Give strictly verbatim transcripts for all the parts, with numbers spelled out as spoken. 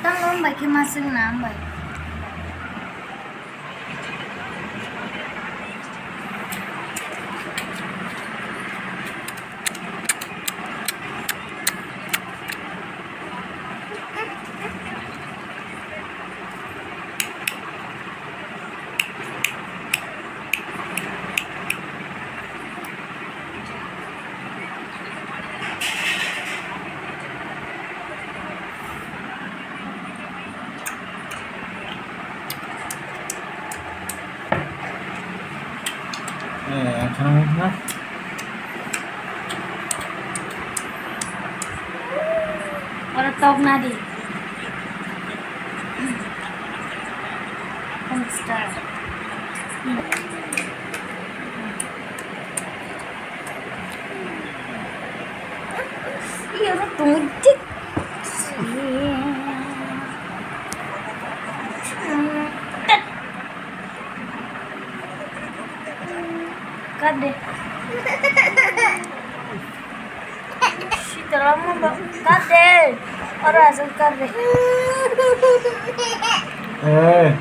Tamo wng bai khe ma swngna wng bai. Eh, ang khana wngkha. Oro tok na di. Hamster. Iya, oro tongo dik. Kade. Sitara mo ba kade. Oro asal kade. Eh.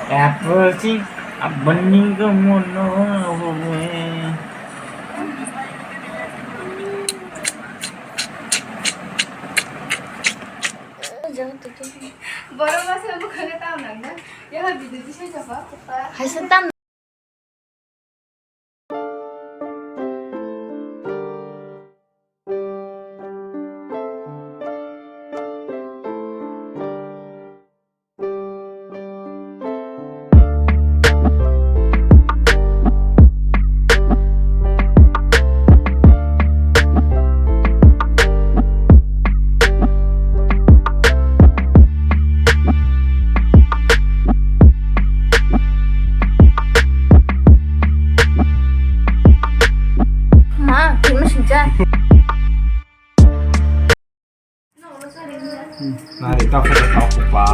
Apple sih, bening ke mono. Borok masa bwkhango tam nang na. Yaha video tisai jaba. Haisa tam. Ma, kima singcha. Nari, tak apa, tak apa.